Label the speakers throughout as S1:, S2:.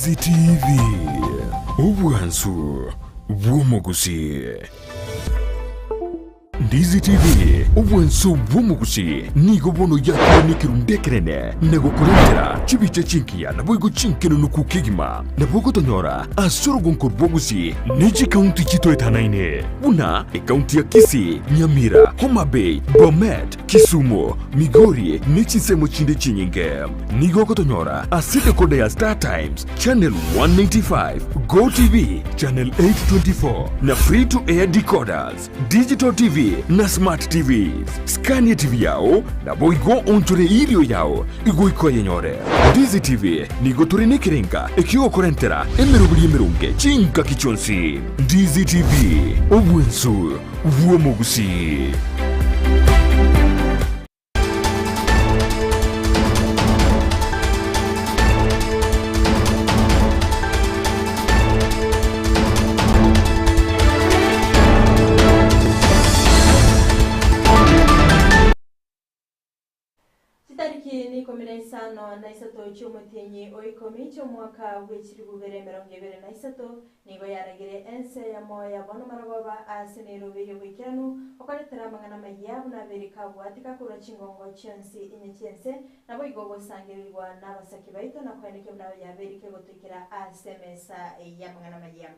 S1: Ndizi TV, obwansu bw'omogusii. Ndizi TV, obwansu bw'omogusii nigo bono yakire nekerundu ekenene na gokorentera chibicha chingiya naboigo chinkenunuku kegima. Nabo ogotonyora ase orogonko rw'ogusii ne chikaunti chitoetanaine buna ekaunti ya Kisii, Nyamira, Homa Bay, Bomet, Kisumu, Migori ne chinsemo chinde chinyinge. Nigo ogotonyora ase decoder ya Star Times, Channel 195, Go TV, Channel 824 na Free to Air decoders, Digital TV na Smart TVs. Scan TV yao naboigo onchore erio yao igoika oyenyore. Ndizi TV nigo tore nekerenga ekiogokorentera emeroberi emeronge chingaki chionsi. Ndizi TV, obwensu bw'omogusii.
S2: Chitariki nikomi na isano na isato chi'omotienyi o ikomi chi'omwaka bwe chilifu bibere emerongo ebere na isato, nigo yaragire ense eyemo ya bono marogoba aase nerobe y'oboikeranu, okoretera amang'ana amayia buna abeire kabwatika korwa chingongo chionsi inye chi'ense, naboigo ogosangererigwa nabasake baito na koenekia buna yabeire kegotoikera aase emesa y'amang'ana amayia.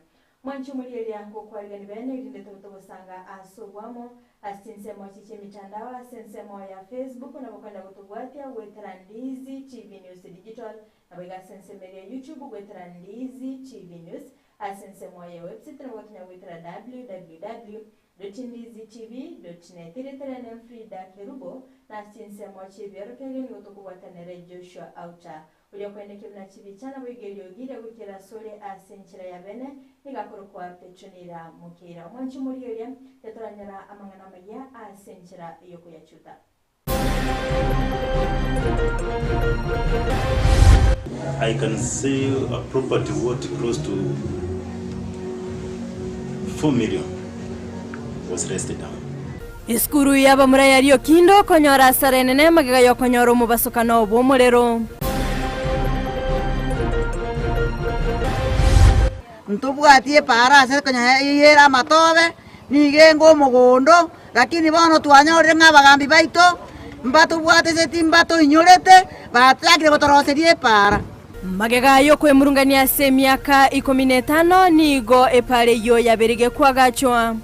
S2: Mwanche omorieria ngokwarigani bene, erinde tobe togosanga ase oboamo ase chinsemo echi chi'emitandao ase ensemo ya Facebook nabo kwenda gotobwatia goetera Ndizi TV News Digital naboigo ase ensemo eria ya YouTube goetera Ndizi TV News ase ensemo ya website nabo gotonya goetera www dot ndizi tv dot net Erieta riane Frida Kerubo na ase chinsemo chi'ebiorokererio nigo tokobwatanere Joshua Auta Oria okoenekia buna chibicha naboigo eriogi riagoikera asore ase enchera ya bene, nigo akorokwa Petronila Mokeira. Omwanchi omoria oria, titoranyora amang'ana amayia ase enchera y'okoyachuta.
S3: I can sell a property worth close to 4 million was rested down.
S2: Esukuru y'abamura ya Riokindo konyora asara enene magega y'okonyora omobasokano bw'omorero.
S4: Ntobwati epaara ase konya eyere amatobe, nigo enga omogondo, lakini bono twanyorire ng'a abagambi baito mbatobwateseti mbatoinyorete, bachakire gotoroseria epaara.
S2: Magega y'okwemurungania ase emiaka ikomi na etano nigo epaara eyio yabeire gekwagachwa.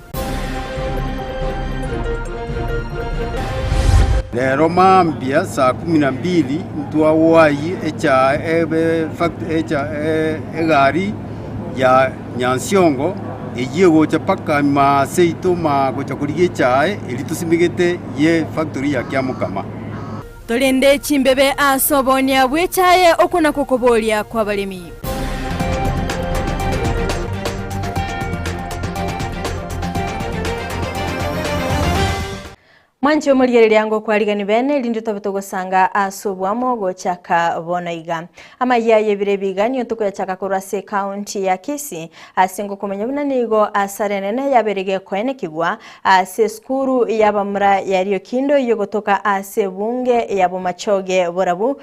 S5: Rero mambia saa kumi na mbili ntwagoayie egari ya Nyansiongo eyio egocha mpaka ime seito gocha korigia echae eria tosimegete ye factory ya Kiamokama.
S2: Torende chimbebe ase oboonia bw'echaye, okwo nakwo okoboria kw'abaremi. Mwanche omorigereria ngokwarigani bene, erinde tobe togosanga ase oboamo gochaka bono iga. Amayia y'ebiro ebiga nigo tokoyachaka korwa ase ekaunti ya Kisii, ase ngokomanya buna nigo asara enene yabeire gekoenekigwa Ase esukuru y'abamura ya Riokindo eyio egotoka ase ebunge ya Bomachoge Borabu,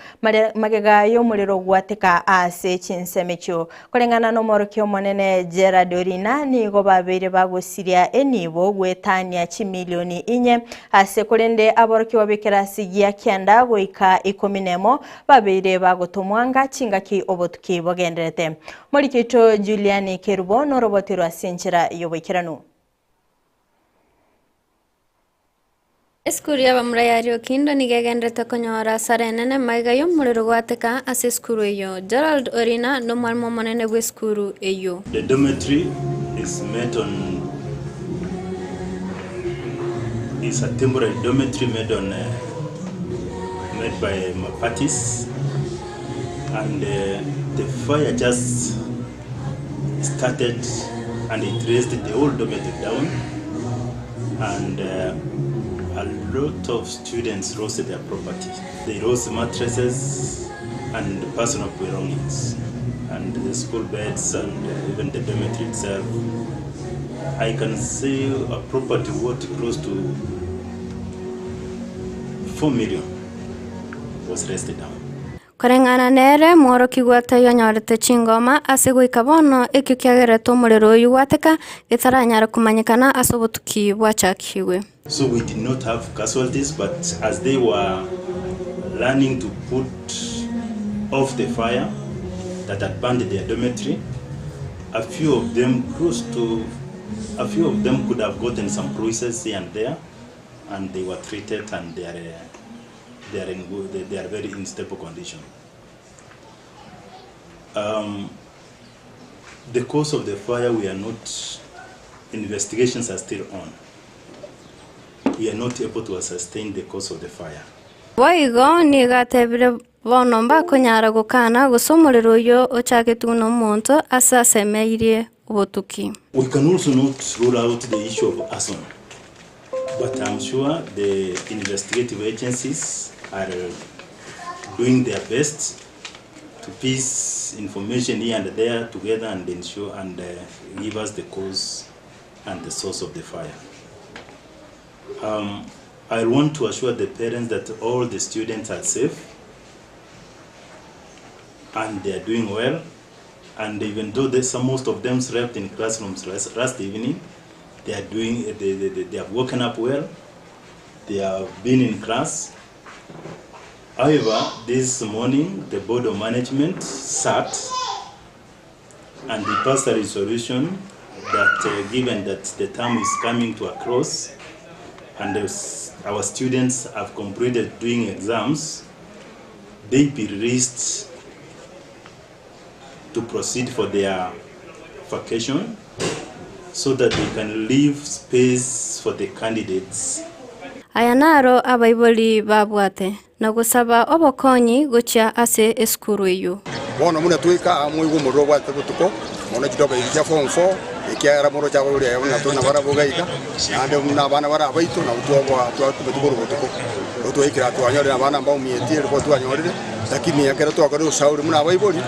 S2: magega y'omorero gwateka ase chinsemo echio. Koreng'ana n'omworokia omonene Gerald Orina nigo babeire bagosiria enibo goetania chimilioni inye ase korende aborokigwa b'ekerasi gia kianda goika ikomi nemo babeire bagotomwa anga chingaki obotuki bogenderete. Moriki oito Juliani Kerubo noroboti rwa ase enchera y'oboikeranu.
S6: Esukuru y'abamura ya Riokindo nigo egenderete konyora asara enene magega y'omorero gwateka ase esukuru eyio. Gerald Orina nomwalimu omonene bw'esukuru eyio.
S3: The dormitory is made on is a temporary dormitory made on made by mabatis and the fire just started and it razed the whole dormitory down and a lot of students lost their property. They lost mattresses and personal belongings and the school beds and even the dormitory itself. I can say a property worth close to 4 million was razed down.
S6: Koreng'ana nere, mworokigwa taiyo onyorete chingoma ase goika bono ekio kiagerete omorero oyio gwateka getaranyare komanyekana ase obotuki bwachakigwe.
S3: So we did not have casualties but as they were learning to put off the fire that had burned their dormitory, a few of them close to a few of them could have gotten some bruises here and there and they were treated and they are they are in good, they are very in stable condition. Um, the cause of the fire we are not investigations are still on. We are not able to ascertain the cause of the fire.
S6: Boigo nigo atebire bono mbakonyara gokana gose omorero oyio ochagetwe nomonto ase asemeirie obotuki.
S3: We can also not rule out the issue of arson, but I'm sure the investigative agencies are doing their best to piece information here and there together and ensure and uh, give us the cause and the source of the fire. Um, I want to assure the parents that all the students are safe and they are doing well. And even though there's some, most of them slept in classrooms last, last evening, they are doing, they, they, they, they have woken up well, they have been in class. However, this morning the board of management sat and they passed a resolution that uh, given that the term is coming to a close and our students have completed doing exams, they be released to proceed for their vacation so that they can leave space for the candidates.
S6: Aya naro abaibori babwate, na gosaba obokonyi gochia ase esukuru eyio.
S7: Bono buna twaika aa moigwe omorero obwate botuko, mono chidoka echi chia form four, ekiagera moroche abaibori aye buna tore nabarabwo iga iga, naende buna abana bare abaito nabo twaboa twakumeti korwa botuko. Igo twaikire aa twanyorire abana mbaumieti eriko twanyorire, lakini ekero twakorire osauri buna abaibori,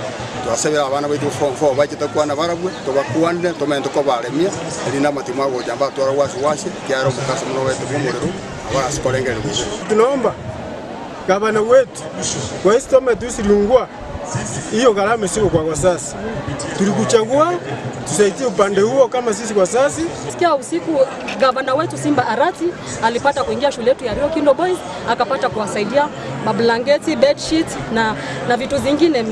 S7: twasabire abana baito form four bachete kwana barabwo, tobakwanire tomente kobaremia, erinde amatimo agocha mbatware wasi wasi, ekiagera omokasa buna obete bwa omorero, nabo ase korengereria bobe.
S8: Tunaomba gavana wetu kwa hii tusiliungua hiyo gharama siko kwa wazazi. Tulikuchagua tusaidie upande huo kama sisi wazazi.
S9: Sikia usiku gavana wetu Simba Arati alipata kuingia shule yetu ya Riokindo Boys akapata kuwasaidia mablanketi, bedsheet na, na vitu zingine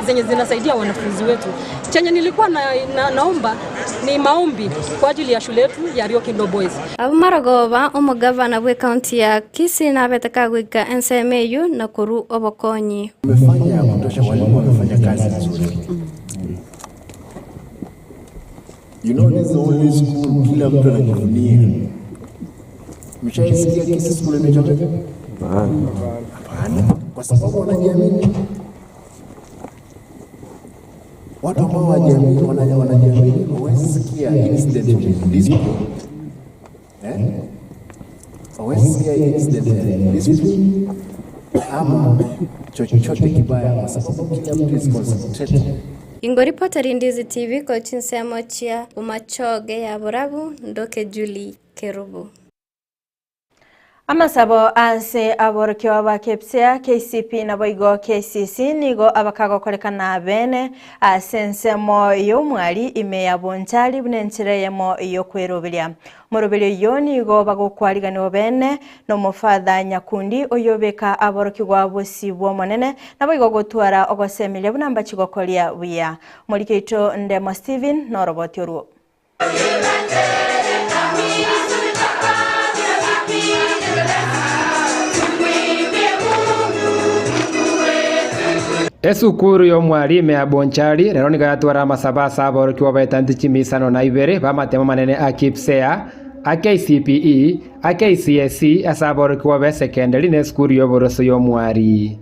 S9: zenye zinasaidia wanafunzi wetu. Chenye nilikuwa na, na, naomba ni maombi kwa ajili ya shule yetu ya Riokindo Boys.
S6: Abwo marogoba omogavana bw'ekaunti ya Kisii nabete kagoika ensemo eyio na korwa obokonyi.
S10: Wamefanya ya kutosha, walimu wamefanya kazi nzuri. You know this is the only school kila mtu anajivunia. Mshaisikia Kisii school imechomeka? Hapana, kwa sababu wanajiamini. Watu ambao hawajiamini wanajiamini, huwezi sikia incident of discipline. Eh? Huwezi sikia incident ya discipline ama chochote kibaya, kwa sababu kila mtu is concentrated.
S6: Ingoripoteri Ndizi TV ko chinsemo chia Bomachoge ya Borabu ndoke Julie Kerubo.
S2: Amasabo ase aborokio ba KPSEA, KCP naboigo KCC nigo abakagokorekana bene ase ensemo y'omwari ime ya Bonchari buna enchera eyemo y'okweroberia. Moroberio oyo nigo bagokwariganirwa bene n'omofatha Nyakundi oyobeka aborokigwa bosi bw'omonene naboigo gotwara ogosemeria buna mbachigokoria buya. Morikeito Ndemo Steven noroboti orwo.
S11: Esukuru y'omwarimu ya Bonchari rero nigo yatwara amasaba ase aborokigwa baetaneti chimisano na ibere bamatemo manene a KPSEA a KCPE a KCSE ase aborokigwa ba esekendary na esukuru y'oboroso y'omwari.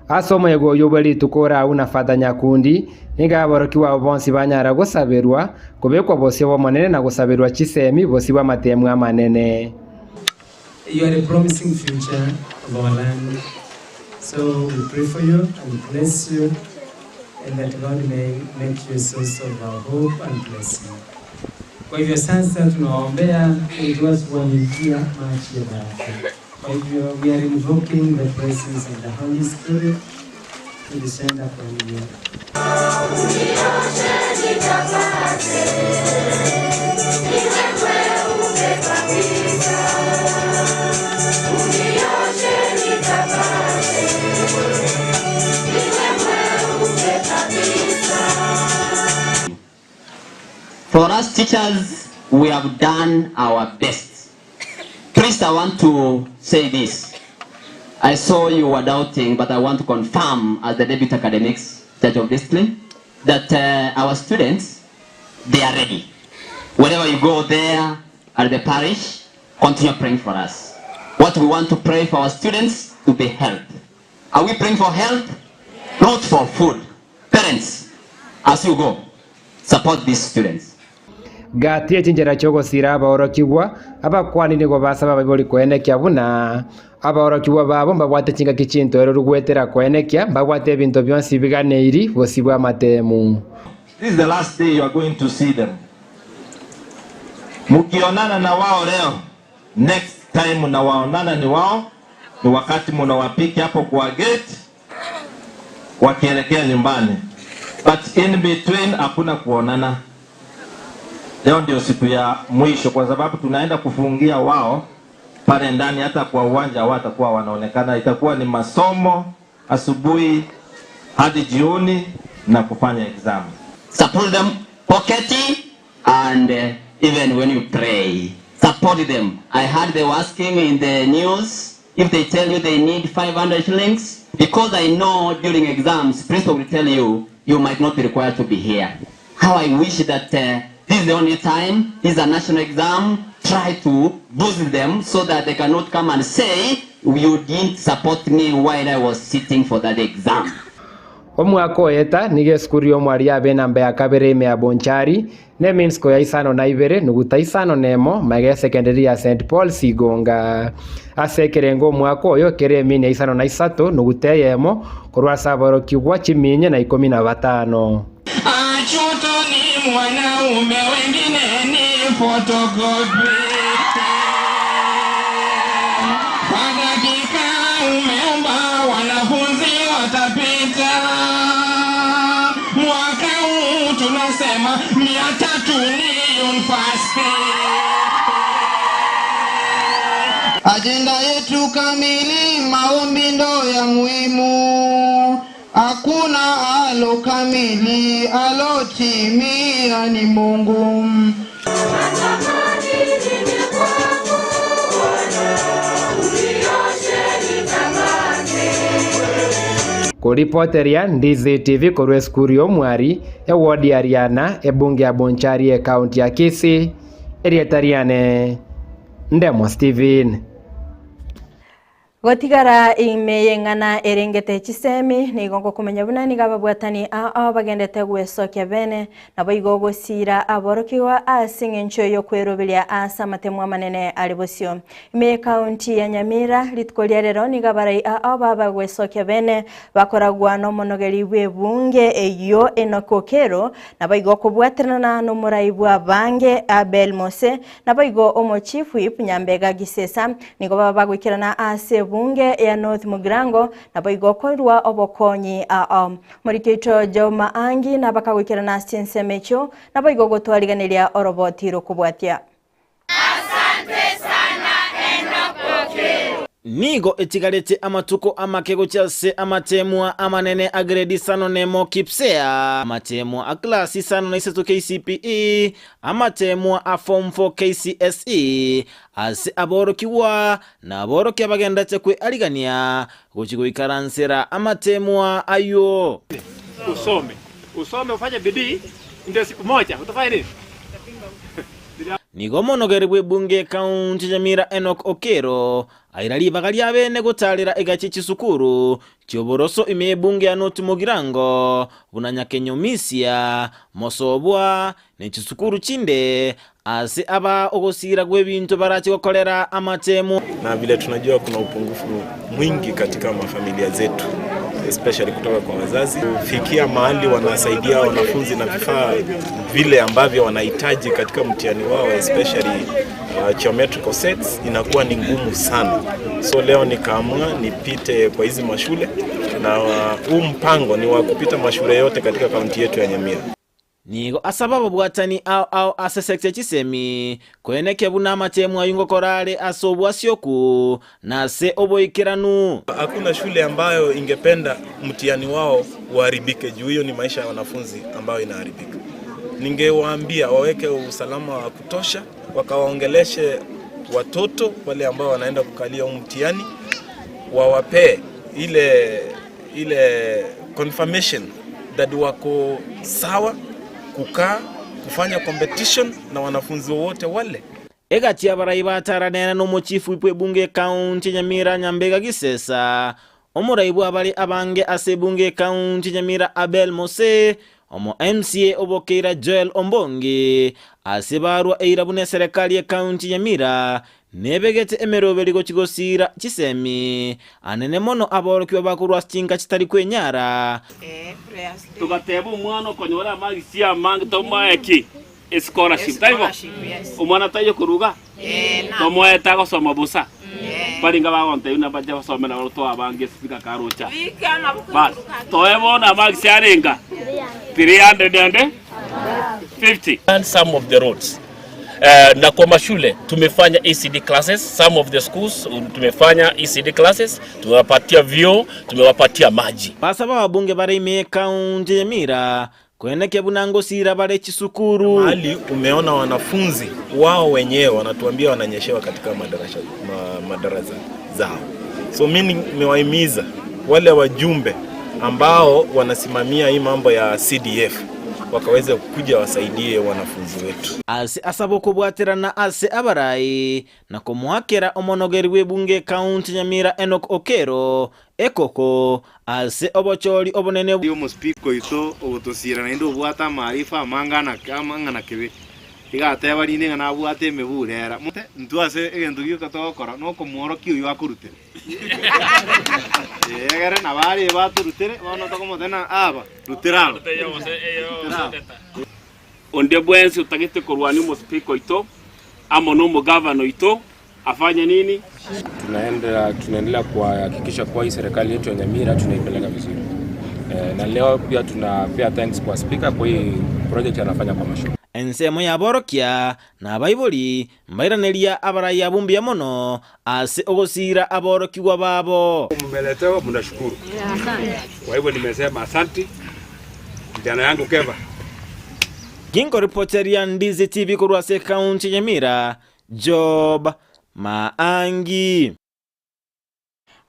S11: Ase omoyega oyo bwe rituko orau na Father Nyakundi nigo aborokigwa abo bonsi banyara gosaberwa kobekwa bosio bw'omonene na gosaberwa chisemi bosi bw'amatemu amanene.
S12: You are a promising future of our land. So we pray for you and we bless you. And that God may make you a source of our hope and blessing. Kwa hivyo sasa tunawaombea ili tuwasiwanyikia maji ya baraka. Kwa hivyo we are invoking the presence of the Holy Spirit to descend upon you.
S13: For us teachers, we have done our best. Priest, I want to say this. I saw you were doubting, but I want to confirm as the deputy academics, judge of discipline, that our students, they are ready. Wherever you go there at the parish, continue praying for us. What we want to pray for our students to be health. Are we praying for health? Not for food. Parents, as you go, support these students.
S11: Gati echinchera chiogosira abaorokigwa abakwani nigo basaba abaibori koenekia buna abaorokigwa babo mbabwate chingaki chintoereru gwetera koenekia mbabwate ebinto bionsi biganeiri bosi bwa amatemu.
S14: This is the last day you are going to see them. Mkionana na wao leo, next time mnawaonana ni wao, ni wakati mnawapiki hapo kwa gate wakielekea nyumbani, but in between hakuna kuonana. Leo ndio siku ya mwisho, kwa sababu tunaenda kufungia wao pale ndani, hata kwa uwanja hawatakuwa wanaonekana. Itakuwa ni masomo asubuhi hadi jioni na kufanya exam.
S13: Support them pockety and even when you pray. Support them. I heard they were asking in the news if they tell you they need 500 shillings, because I know during exams, principal will tell you, you might not be required to be here. How I wish that this is the only time, this is a national exam, try to boost them so that they cannot come and say, you didn't support me while I was sitting for that exam.
S11: Omwaka oyeta nigo esukuru ya omwari yabe enamba ya kabere ime ya Bonchari ne minsko ya 52 nuguta 51 maiga esecondary ya St Paul Sigonga ase ekerengo omwaka oyo kere emini ya 53 nuguta eyemo korwa ase aborokigwa chiminye na 15.
S15: Achuto ni mwanaume, wengine ni photocopy. Kwa dakika umeomba wanafunzi watapita. Mwaka huu tunasema 300 ni university.
S16: Ajenda yetu kamili, maombi ndo ya muhimu. Hakuna alo kamili, alotimia ni Mungu.
S11: Kuripoteria Ndizi TV korwa esukuru ya omwari eward ya Riana ebunge ya Bonchari ekaunti ya Kisii erieta riane Ndemo Steven.
S2: Gotigara ime yeng'ana erengete chisemi nigo ngokumenya buna niga ababwatani ao bagendete gwesokia bene nabo igo gosira aborokigwa ase eng'encho yokweroberia ase amatemo amanene ari bosio. Ime kaunti ya Nyamira rituko ria rero niga barai ao baba gwesokia bene bakoragwa n'omonogeri bw'ebunge eyo Enock Okero nabo igo kobwaterana n'omorai bwa bange Abel Mose nabo igo omochief whip Nyambega Gisesa nigo baba bagwikirana ase bunge ya North Mugirango nabo igokorwa obokonyi ao morikeito Joma Angi nabakagwikirana ase nabo igo gotwariganiria oroboti rokobwatia.
S15: Asante sana Enock Okero.
S17: Nigo etigarete amatuko amakego chase amatemwa amanene a grade isano nemo KPSEA amatemwa a class 53 KCPE amatemwa a form 4 KCSE ase aborokiwa na aborokia bagendete kwe arigania gochi goikaransera amatemwa ayo.
S18: Usome usome ufanye bidii ndio siku moja utafanya nini?
S17: Nigo monogeri bwe bunge kaunti Nyamira Enock Okero aira ribaga ria bene gutarira igachi chisukuru chioboroso ime bunge ya North Mugirango buna Nyakenyomisia Mosobwa ne chisukuru chinde ase aba ogosira gw'ebintu barachi gokorera amatemu.
S19: Na vile tunajua kuna upungufu mwingi katika mafamilia zetu. especially kutoka kwa wazazi. Kufikia mahali wanasaidia wanafunzi na vifaa vile ambavyo wanahitaji katika mtihani wao especially geometrical sets inakuwa ni ngumu sana. So leo nikaamua nipite kwa hizi mashule na huu mpango ni wa kupita mashule yote katika kaunti yetu ya Nyamira.
S17: Nigo asaba ababwatani ao ao ase esekta ye chisemi, koenekia buna amatemu ayio ngokora are ase obwasioku na ase oboikeranu.
S19: Hakuna shule ambayo ingependa mtihani wao uharibike juu hiyo ni maisha ya wanafunzi ambayo inaharibika. Ningewaambia waweke usalama wa kutosha, wakawaongeleshe watoto wale ambao wanaenda kukalia huu mtihani, wawapee ile ile confirmation that wako sawa kukaa kufanya competition na wanafunzi wowote wale.
S17: Egati y'abarai bataranene n'omochifu bw'ebunge ekaunti ya Nyamira Nyambega Gisesa, omorai bw'abare abange ase ebunge ekaunti ya Nyamira Abel Mose, omo MCA obokeira Joel Ombongi, ase barwa eira buna eserekari y'ekaunti ya Nyamira nebegete emeroberi gochi gosira chisemi anene mono aborokigwa bakorwa ase chinka chitari kwenyara.
S18: Togateba omwana okonyora amagisi amange tomoe ki? Escholarship, taibo? Omwana taiyo koruga? Tomoete agosoma bosa? Baringa bagontebia buna bache basome nabo toabange esipika karocha. Bas, toe bono amagisi arenga? 350.
S20: And some of the roads. Na kwa mashule tumefanya ECD classes, some of the schools tumefanya ECD classes, tumewapatia vyoo, tumewapatia maji.
S17: Basaba ababunge bare ime ekaunti ya Nyamira koenekia buna ngosira bare chisukuru.
S19: Mahali umeona wanafunzi wao wenyewe wanatuambia wananyeshewa katika madarasa, madarasa zao. So mimi nimewahimiza wale wajumbe ambao wanasimamia hii mambo ya CDF wakaweze kuja wasaidie wanafunzi wetu.
S17: Ase asaba okobwaterana ase abarai na komoakera omonogeri bw'ebunge ekaunti Nyamira Enock Okero ekoko ase obochori obonene.
S21: Omospika oito ogotosira naende obwate amaarifa amang'ana amang'ana kebe, iga ateba rinde ng'a nabwate emebure era. Intwe ase egento gioka togokora nokomworokia oyio akorutere. Ee, egere nabo arebe atorutere, bono tokomotebia ng'a aba, rutera aba. Rutera aba.
S18: Onde bwensi otagete korwania omospeaker oito amo nomogavana oito afanye nini?
S22: Tunaenda, tunaendelea kuhakikisha kuwa hii serikali yetu ya Nyamira tunaipeleka vizuri. Na leo pia tunapea thanks kwa speaker kwa hii project anafanya kwa mashule.
S17: Ensemo y'aborokia na abaibori mbairaneria abarai abwo mbuya mono ase ogosira aborokigwa babo.
S23: Mmeletewa, mnashukuru. Kwa hivyo nimesema asanti kijana yangu Keva.
S17: Ginkoripoteria Ndizi TV korwa ase ekaunti ya Nyamira, Job Maangi.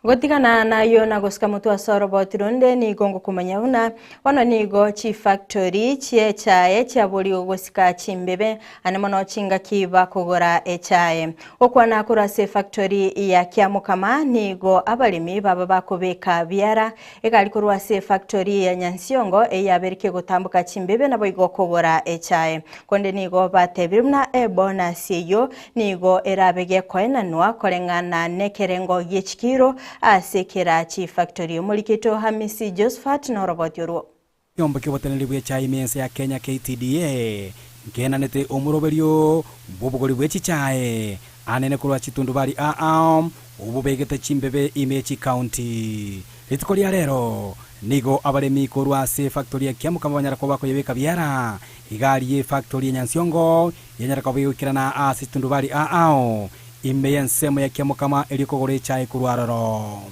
S2: Gotigana nayo na gosika motu ase oroboti ronde nigo ngokomanya buna bono nigo chifactory chie echae chiaboriwe gosika chimbebe ane mono chingaki bakogora echae. Gokwana korwa ase efactory ya Kiamokama nigo abaremi baba bakobeka biara egari korwa ase efactory ya Nyansiongo eyabereke gotamboka chimbebe nabo igo kogora echae. Konde nigo batebire buna ebonus eyo nigo erabe gekoenanwa koreng'ana nekerengo giechikiro ase kera chifactory. Omoriketo Hamisi Josephat noroboti orwo.
S24: Ekiombe ki'oboteneneri bw'echae ime ense ya Kenya KTDA nkenanete omoroberio bw'obogori bwe chichae anene korwa chitundubari aa obobegete chimbebe ime chikaunti. Rituko ria rero nigo abaremi korwa ase efactory ya Kiamokama banyara koba bakoyebeka biara igari y'efactory ya Nyansiongo yanyara koba egoikerana ase chitundubari aao ime y'ensemo ya Kiamokama erio kogora echae korwa aroro.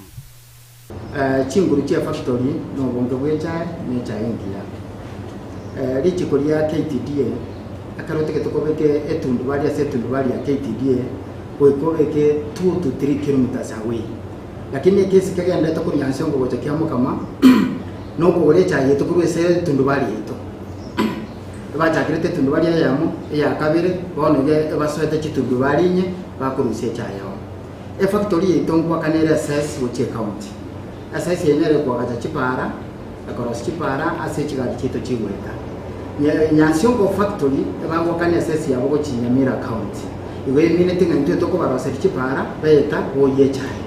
S25: Chinguru chia factory na obonge bwa echae na echae engiya. Richiko ria KTDA ekero otagete kobeka etundubari ase etundubari ya KTDA goika obeke 2 to 3 kilometers away. Lakini ekesi kegenderete korwa Nyansiongo gocha Kiamokama na okogora echae yaito korwa ase etundubari yaito. Ebachakirete etundubari eyemo, eya kabere, bono iga ebasoete chitundubari inye bakorusia echae yabo. Efactory yaito ngoakana ere SS gochia ecounty. SS eye nere ekoagacha chipara, ekorosia chipara ase chigari chiaito chigoeta. Nyansiongo factory ebagoakana SS yabo gochia Nyamira county. Igo emineti ng'a intwe tokobaroseria chipara baeta boyia echae.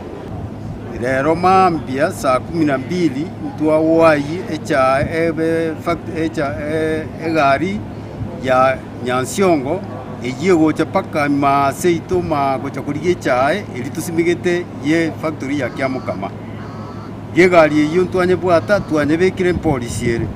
S1: Rero mambia saa kumi na mbili ntwawayi echae egari ya Nyansiongo eyio egocha mpaka ime seito maa gocha korigia echae eria tosimegete ye factory ya Kiamokama. Egari eyio ntwanyebwata twanyebekire mpolisi ere.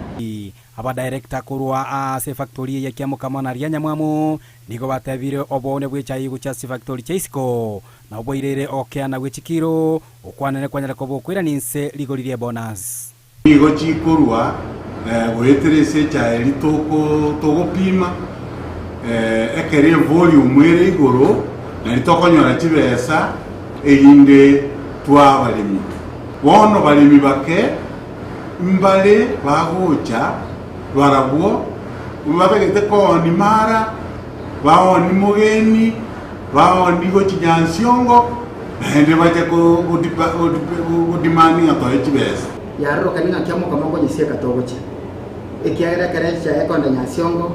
S24: Abadirector korwa ase efactori eye ya Kiamokama na Rianyamwamu nigo batebire oboone bw'echai gochia ase chifactori chia isiko na oboireire ogokeana gwe chikiro okwanene kwanyare koba okoirania inse rigori ri'ebonus.
S3: Nigo chikorwa goetera ase echae eria togopima, ekero evolume ere igoro, nario tokonyora chibesa erinde twa abaremi. Bono baremi bake mbare bagocha barabwo babegete kooni mara, baoni mogeni, baoni gochia nyansiongo, naende bache godemand ng'a toe chibesa.
S25: Yarorokani ng'a kiamokama okonyesieka togochia, ekiagera ekero echae ekonda nyansiongo,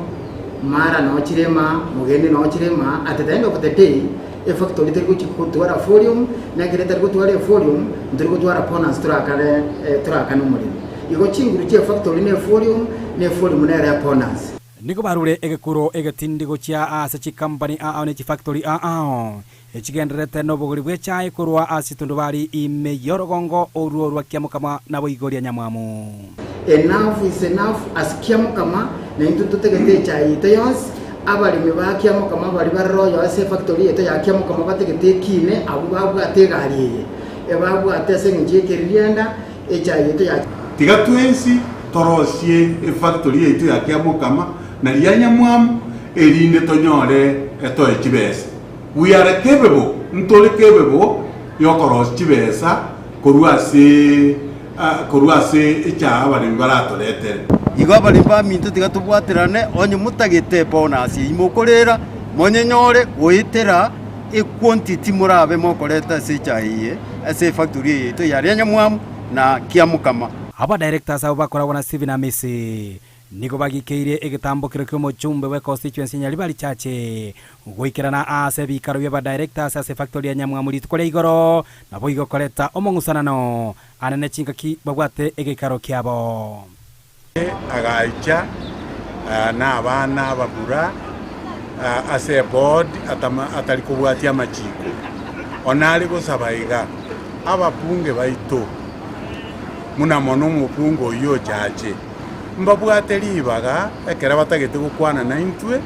S25: mara noo chire maa, mogeni noo chire maa, at the end of the day, Efactory teri gochia gotwara volume, na ekero etari gotwara evolume, ntori gotwara bonus torakare torakane omoremi. Igo chinguru chia efactory na evolume, na evolume nere ebonus.
S24: Nigo barure egekuro egetindi gochia ase chikampani ao ne chifactory ao, echigendererete nobogori bw'echae korwa ase chitundubari ime y'orogongo orwo rwa Kiamokama naboigo ria Nyamwamu.
S25: Enough is enough as Kiamokama, naintwe totegete echae yaito yonsi, Abaremi ba Kiamokama baria barore oyo ase efactory yaito ya Kiamokama bategete ekiine, abwo babwate egari eye, ebabwate ase engencho y'ekeririanda, echae yaito ya.
S3: Tiga twensi torosie efactory yaito ya Kiamokama na ria Nyamwamu, erinde tonyore etoe chibesa. We are capable, ntore capable yokorosia chibesa korwa ase korwa ase echae abaremi baratoretere.
S1: Igo abaremi baminto tiga tobwaterane, onye motagete ebonus eyio mokorera, monyenyore goetera equantity morabe mokoreta ase echae eye, ase efactory eye yaito ya Rianyamwamu na Kiamokama.
S24: Abadirectors abwo bakoragwa na Stephen Amisi Nigo bagikeire egetambokero ki'omochumbe bwe constituency ya Nyaribari Chache goikerana aase ebikaro bi'abadirectors ase efactory ya Nyamwamu rituko ria igoro, naboigo koreta omong'usanano anene chingaki babwate egeikaro kiabo.
S3: Agaicha nabana abamura ase eboard atari kobwatia amachiko. One are gosaba iga, ababunge baito, buna mono omobunge oyio ochache, Mbabwate ribaga ekero batagete gokwana naintwe,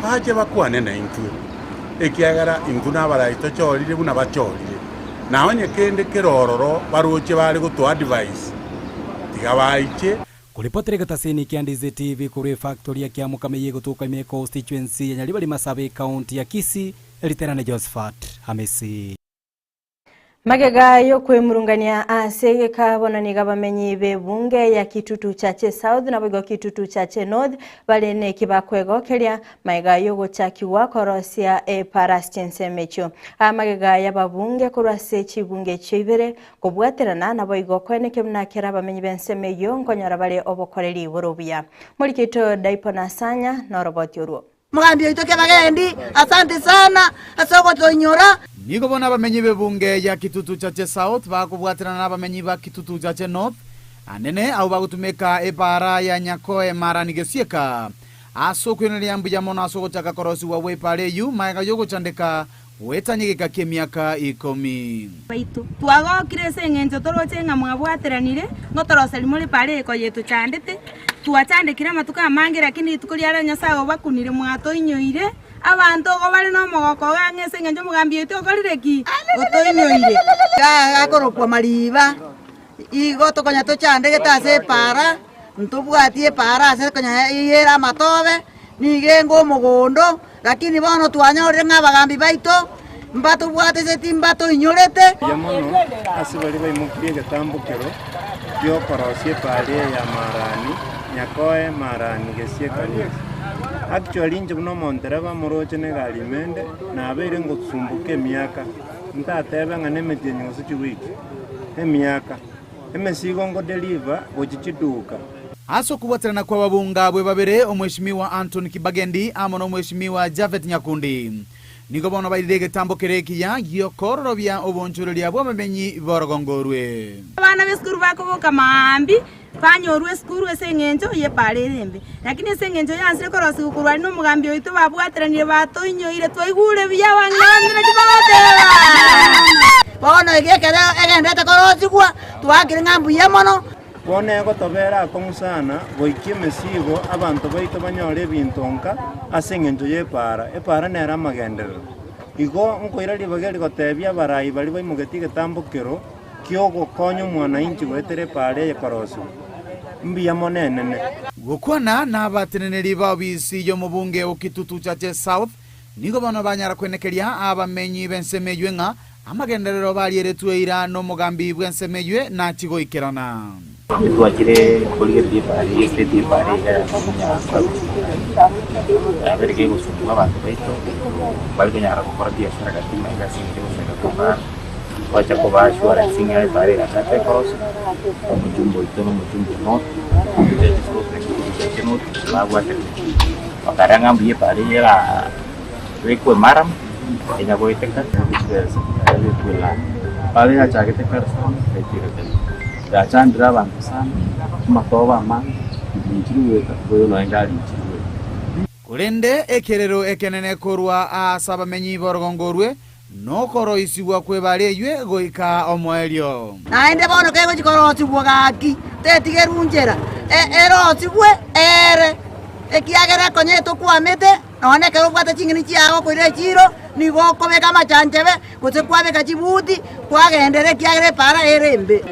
S3: bache bakwane naintwe, ekiagera intwe nabarai tochorire buna bachorire. Na onye kende kere ororo baroche bare gotoadvise, tiga baiche.
S24: Koripotera egetaseni kia Ndizi TV korwa efactory ya Kiamokama eye egotoka ime econstituency ya Nyaribari Masabe ecounty ya Kisii, Eriterane Josephat Hamisi.
S2: Magega y'okwemurungania ase egeka bono nigo abamenyi b'ebunge ya Kitutu Chache South naboigo Kitutu Chache North bare neki bakwegokeria magega y'ogochakigwa korosia epara ase chinsemo echio. Aya magega y'ababunge korwa ase chibunge echio ibere kobwaterana naboigo koeneke buna kera abamenyi b'ensemo eyio nkonyora bare obokoreri bore obuya. Moriki oito Daipo Nasanya noroboti orwo.
S4: Omogambi oito Kebagendi, asante sana ase ogotoinyora.
S5: Nigo bono abamenyi b'ebunge ya Kitutu Chache South bakobwaterana nabamenyi ba Kitutu Chache North, anene abwo bagotumeka epaara ya Nyakoe Marani Gesieka ase okoiraneria mbuya mono ase ogochaka korosigwa gw'epaara eyio magega y'ogochandeka goetania egeka ki'emiaka ikomi.
S7: Baito. Twagokire ase engencho toroche ng'a mwabwateranire, ngotoroseria more epaara eye konya etochandete. Twachandekire amatuko amange, lakini rituko ria rero Nyasae obakunire mwatoinyoire. Abanto igo bare nomogoko iga ang'e ase engencho omogambi oito okorire ki? Otoinyoire.
S4: Gakorokwa mariba, igo tokonya tochandegete ase epaara, ntobwati epaara ase konya eyere amatobe, nigo enge omogondo. Lakini bono twanyorire ng'a abagambi baito mbatobwateseti, mbatoinyorete.
S26: Mbuya mono ase baria baimokirie egetambokero gi'okorosia epaari eye ya Maarani, Nyakoe, Maarani, Gesie, Kanisa. Actually inche buna omontereba moroche na egari ime inde, nabeire ngosumbuka emiaka, ntatebe ng'a nemetienyi gose chiwiki, emiaka. Emesigo ngo-deliver gochia chiduka.
S5: Ase okobwaterana kw'ababunge abwe babere, Omweshimiwa Anthony Kibagendi amo na Omweshimiwa Japhet Nyakundi, Nigo bono bairire egetambo kere ekiya gi'okoororobia obonchoreria bw'abamenyi b'orogongo orwe.
S7: Abana b'esukuru bakoboka maambia, banyorwa esukuru ase engencho y'epaara ere embe. Lakini ase engencho yansire korosigwa korwa aria nomogambi oito babwateranire batoinyoire twaigure buya abang'ina bamino naki bagoteba.
S4: Bono ege ekero egenderete korosigwa, twaakire ng'a mbuya mono.
S26: Bono egotobera akong'u sana goikia emesigo abanto baito banyore ebinto nka ase engencho y'epaara. Epaara nere amagenderero. Igo nkoira ribaga eri gotebia abarai baria baimogetie egetambokero ki'ogokonya omwanainchi goetera epaara eye korosigwa. Mbuya mono enene.
S5: Gokwana nabateneneri ba obisi y'omobunge o Kitutu Chache South, nigo bono banyara kwenekeria abamenyi b'ensemo eywe ng'a amagenderero barieretwe eira nomogambi bw'ensemo eywe nachie goikerana.
S6: Twachire korigereria epaara eye estate y'epaara eye iga yabere kegosumbua abanto baito mbari konyara gokora biashara gati maiga ase eng'encho y'ogoseka kw'epaara. Twacha kobaa assurance ng'a epaara eye gachaka ekorosia, omojumbe oito na omojumbe o North, Kitutu South na Kitutu North babwaterete. Bakarora ng'a mbuya epaara eye erabekwe murram, enya goeteka chibesa yabekwa elami. Epaara yachagete kare sana yaikire kare, yachandire abanto sana, amatobe amange, inchiri goeta, boigo nonya egari inchiri goeta.
S5: Korende ekerero ekenene korwa aase abamenyi b'orogongo orwe nokoroisigwa kw'ebara eywe goika omoerio.
S4: Naende bono kegochia korosigwa gaki, tetigerwe nchera, erosigwe ere, ekiagera konya etokwamete, nonya ekero obwate ching'eni chiao okoira echiiro, nigo okobeka amachanchabe, gose kwabeka chibuti, kwagenderera ekiagera epaara ere embe.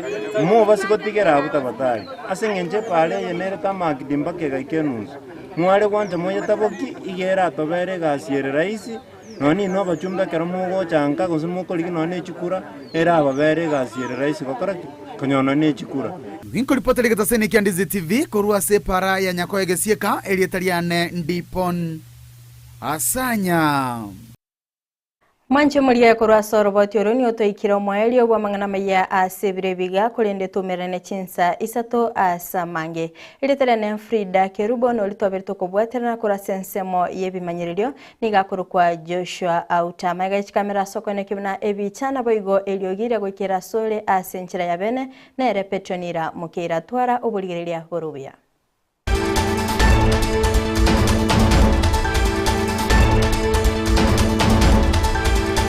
S26: Mobase gotigera abwo tafadhali, ase engencho epaara eye nere Tamakidi mpaka egaika enunsu. Mware gwancha moyetaboki, iga eratobere egasi ere rahisi, nonya ninwe abachumba ekero mogocha nka gose mokorigia nonya ne chikura, erababere egasi ere rahisi gokora ki? Konyora nonya ne chikura.
S5: Ninkoripotera egetaseni kia Ndizi TV korwa ase epaara ya Nyakoe Gesieka, erieta riane Ndipon Asanya.
S2: Mwanche morie korwa ase oroboti oro niotoikire omoerio bw'amang'ana amaya ase ebiro ebiga, korende toumerane chinsa isato ase amange. Erieta riane Frida Kerubo, nori twabere tokobwaterana korwa ase ensemo y'ebimanyererio, nigo akorokwa Joshua Auta. Amaiga ye chikamera ase okoenekia buna ebicha naboigo eriogi riagoikera asore ase enchera ya bene, nere Petronila Mokeira. Twara oborigereria bore obuya.